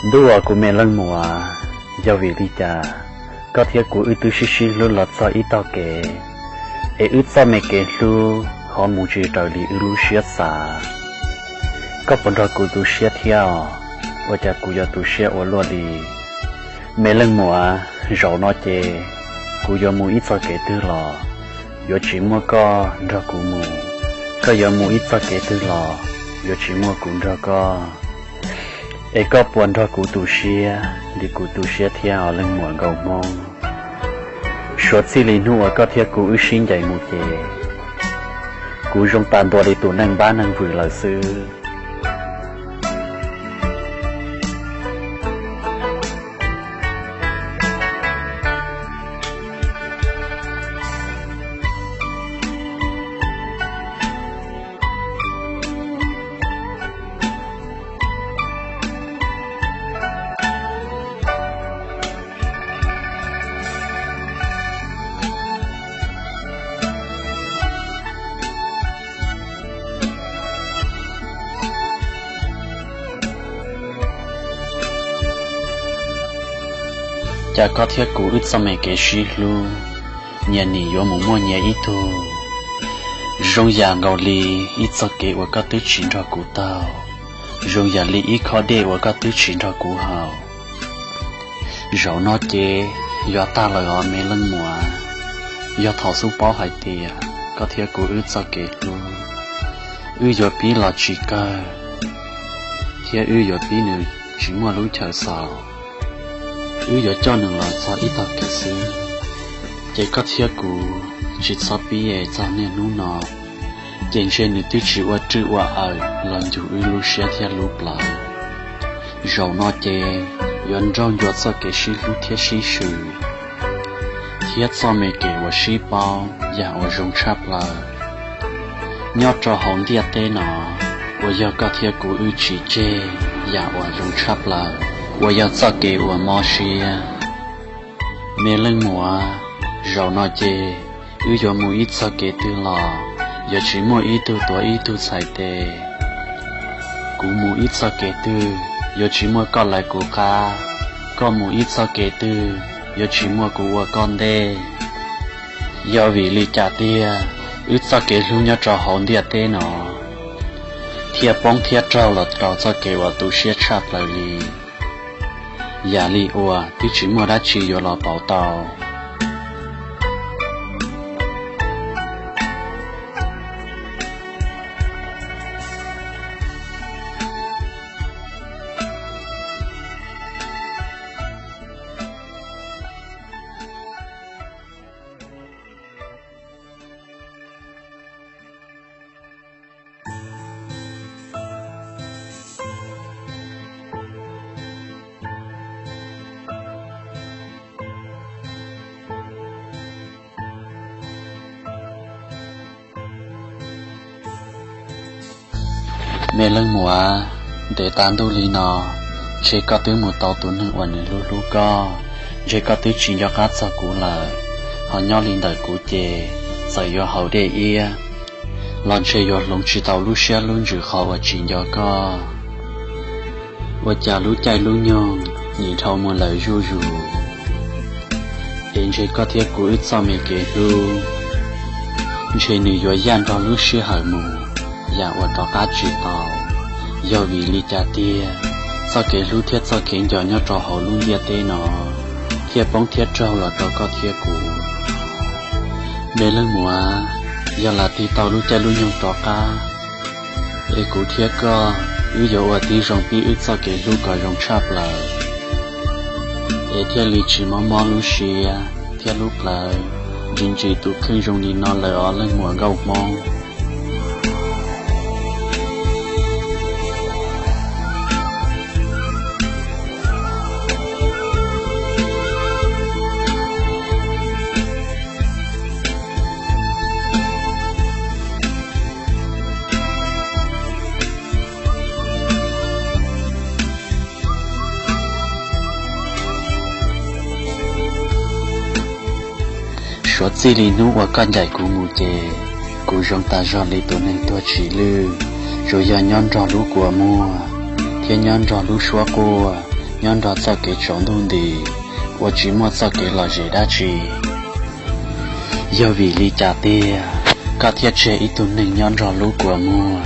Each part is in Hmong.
Ntuj aw, kuv me leej muam, yog vim li cas koj thiab kuv wb twb sib sib hlub los txog ib tog kev, es wb txoj me kev hlub ho mus tsis raws li wb lub siab xav? Koj puas nrog kuv tu siab thiab os? Ua cas kuv yuav tu siab ua luaj li? Me leej muam, zaum no ces kuv yuav mus ib txoj kev twg los yuav tsis muaj koj nrog kuv mus. Koj yuav mus ib txoj kev twg los yuav tsis muaj kuv nrog koj. Es koj puas nrog kuv tu siab li kuv tu siab thiab os leej muam nkauj hmoob? Suav txij li hnub uas koj thiab kuv wb sib ncaim mus ces kuv zoo tas ntua li tus neeg npab neeg vwm lawm xwb. Cas koj thiab kuv wb txoj me kev sib hlub nyias nim yuav mus muaj nyias ib tug. Zoo yam nkaus li ib txoj kev uas koj twb tsis nrog kuv taug, zoo yam li ib khob dej uas koj twb tsis nrog kuv haus. Zaum no ces yuav tag lawm os me leej muam. Yog thaum xub paub hais tias koj thiab kuv wb txoj kev hlub, wb yuav pib los tsis kawg, thiab wb yuav pib nws tsis muaj lub chaw xaus. Wb yuav coj nws los txog ib tog kev xwb, ces koj thiab kuv tsis txhob pib es txog niaj hnub no, ces ntshe nws twb tsis ua rwj ua awm los ncug wb lub siab thiab lub plawv. Zaum no ces yuav nrauj ncua txoj kev sib hlub thiab sib swm, thiab txoj me kev uas sib paub yam uas zoo tshaj plaws nyob rau hauv ntiaj teb no, uas yog koj thiab kuv wb tsis tseg yam uas zoo tshaj plaws, uas yog txoj kev uas mob siab. Me leej muam, zaum no ces wb yuav mus ib txoj kev twg los yuav tsis muaj ib tug tuav ib tug txhais tes. Kuv mus ib txoj kev twg yuav tsis muaj koj lawv kuv qab, koj mus ib txoj kev twg yuav tsis muaj kuv ua koj ntej. Yog vim li cas tiag wb txoj kev hlub nyob rau hauv ntiaj teb no thiaj poob thiab raug los rau txoj kev uas tu siab tshaj plaws li, yam li uas twb tsis muaj dab tsi yuav los pauv tau. Me leej muam, ntev tas ntuj li no, ntshe koj twb mus tau tus neeg uas nws hlub hlub koj, ntshe koj twb tsis nco qab txog kuv lawm. Ho nyob li ntawm kuv ces txawm yuav haus dej iab los ntshe yuav hloov tsis tau lub siab lub ntsws qhov uas tsis nco koj. Ua cas lub caij lub nyoog nim dhau mus lawm zuj zus, es ntshe koj thiab kuv wb txoj me kev hlub, ntshe nws yuav yaj nrog lub sij hawm mus yam uas rov qab tsis tau. Yog vim li cas tiag, txoj kev hlub thiab txoj kev nco nyob rau hauv lub ntiaj teb no thiaj poob thiab raug los rau koj thiab kuv? Me leej muam, yog lam tig tau lub caij lub nyoog rov qab, es kuv thiab koj wb yuav ua tib zoo pib wb txoj kev hlub kom zoo tshaj plaws, es thiaj li tsis mob mob lub siab thiab lub plawv ntsis ntsis tus kheej zoo li no lawm os leej muam nkauj hmoob. Suav txij li hnub uas koj ncaim kuv mus ces kuv zoo tas zog li tus neeg tuag tsis lwj, tsuas yog nyob nrog lub kua muag thiab nyob nrog lub suab quaj nyob nrog txoj kev tsaus ntuj nti uas tsis muaj txoj kev lom zem dab tsi. Yog vim li cas tiag koj thiaj tseg ib tug neeg nyob nrog lub kua muag?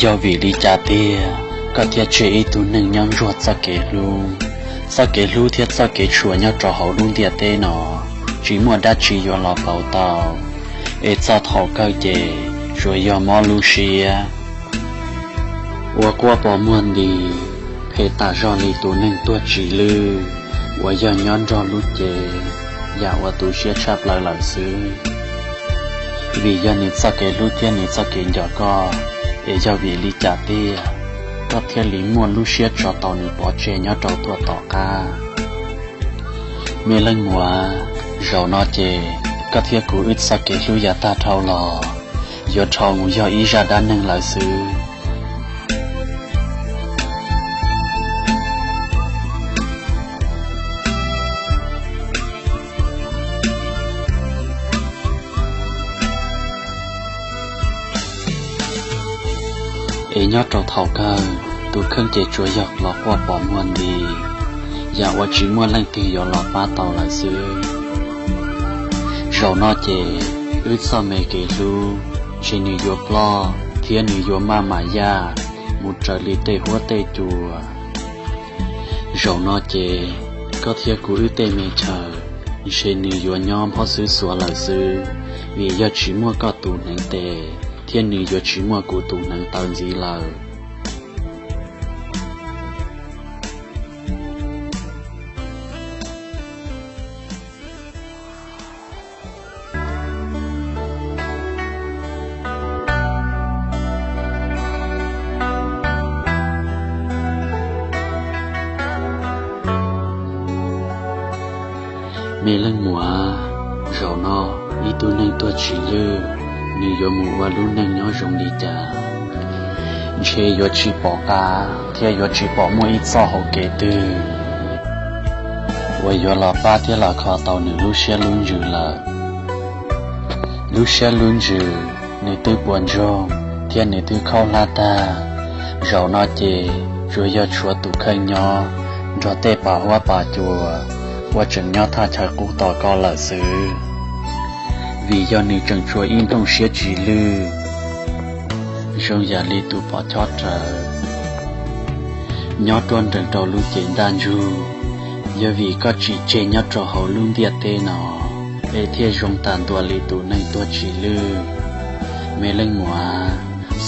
Yog vim li cas tiag koj thiaj tseg ib tug neeg nyob ntsuag txoj kev hlub? Txoj kev hlub thiab txoj kev tshua nyob rau hauv lub ntiaj teb no tsis muaj dab tsi yuav los pauv tau, es txog thaum kawg ces tsuas yog mob lub siab. Ua quaj pos muag nti, phem tas zog li tus neeg tuag tsis lwj uas yog nyob nrog lub cev yam uas tu siab tshaj plaws lawm xwb. Vim yog nws txoj kev hlub thiab nws txoj kev nco koj, es yog vim li cas tiag koj thiaj li muaj lub siab tso tau nws pov tseg nyob rau tuaj tom qab? Me leej muam, zaum no ces koj thiab kuv wb txoj kev hlub yav tag dhau los yuav dhau mus yog ib zaj dab neeg lawm xwb. Es nyob rau thaum kawg tus kheej ces tsuas yog los quaj pos muag nti, yam uas tsis muaj leej twg yuav los pab tau lawm xwb. Zaum no ces wb txoj me kev hlub ntshe nws yuav ploj thiab nws yuav maj mam yaj mus raws li tej huab tej cua. Zaum no ces koj thiab kuv wb tej me chaw ntshe nws yuav nyob nphob xwb xuav lawm xwb, vim yog tsis muaj koj tus hneev tes thiab nws yuav tsis muaj kuv tus hneev taw ntxiv lawm. Me leej muam, zaum no ib tug neeg tuag tsis lwj, nws yuav mus ua lub neej nyob zoo li cas? Ntshe yuav tsis pom qab thiab yuav tsis pom muaj ib txoj hau kev twg uas yuav los pab thiab los kho tau nws lub siab lub ntsws lawm. Lub siab lub ntsws nws twb puas ntsoog thiab nws twb khaub hlab tag. Zaum no ces tsuas yog tshuav tus kheej nyob nrog tej pas huab pas cua uas tseem nyob thaj chaw qub tos koj lawm xwb. Vim yog nws tseem tshuav ib nplooj siab tsis lwj, zoo yam li tus pom chob rawv nyob ruaj nrees rau lub cev ntaj ntsug. Yog vim koj tsim tseg nyob rau hauv lub ntiaj teb no, es thiaj zoo tas ntua li tus neeg tuag tsis lwj. Me leej muam,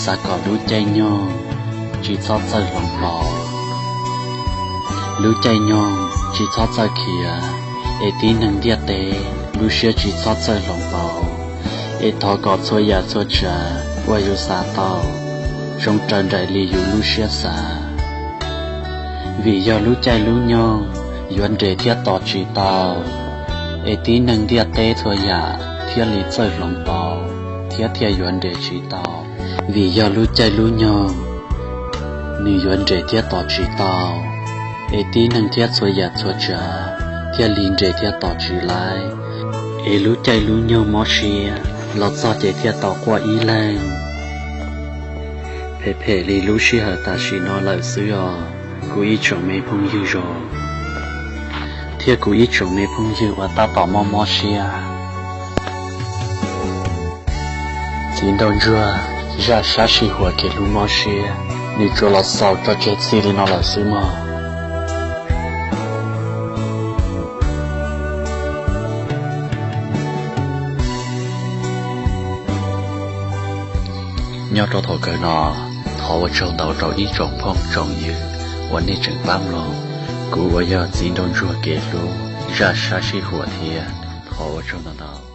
xav kom lub caij nyoog tsis txhob txawj hloov pauv. Lub caij nyoog tsis txhob txawj khiav, es tib neeg ntiaj teb lub siab tsis txhob txawj hloov pauv. Es thov kom txhua yam txhua tsav uas yus xav tau zoo raws nraim li yus lub siab xav. Vim yog lub caij lub nyoog yuav nres thiab tos tsis tau, es tib neeg ntiaj teb txhua yam thiaj li txawj hloov pauv thiab thiaj yuav nres tsis tau. Vim yog lub caij lub nyoog nws yuav nres thiab tos tsis tau, es tib neeg thiab txhua yam txhua tsav thiaj li nres thiab tos tsis laib. Es lub caij lub nyoog mob siab los txog ces thiaj tau quaj ib leeg. Phem phem li lub sij hawm tam sim no lawm xwb os, kuv ib tsoom me phooj ywg zoo, thiab kuv ib tsoom me phooj ywg uas tab tom mob mob siab. Txiv nraug ntsuag zaj sab sij huam kev hlub mob siab, nws tsuas los xaus tso tseg txij li no lawm xwb mog. Nyob rau thaum kawg no, thov ua tsaug ntau rau ib tsoom phooj tsoom ywg uas nej tseem pab mloog kuv uas yog txiv nraug ntsuag kev hlub zaj sab sij huam thiab. Thov ua tsaug ntau ntau.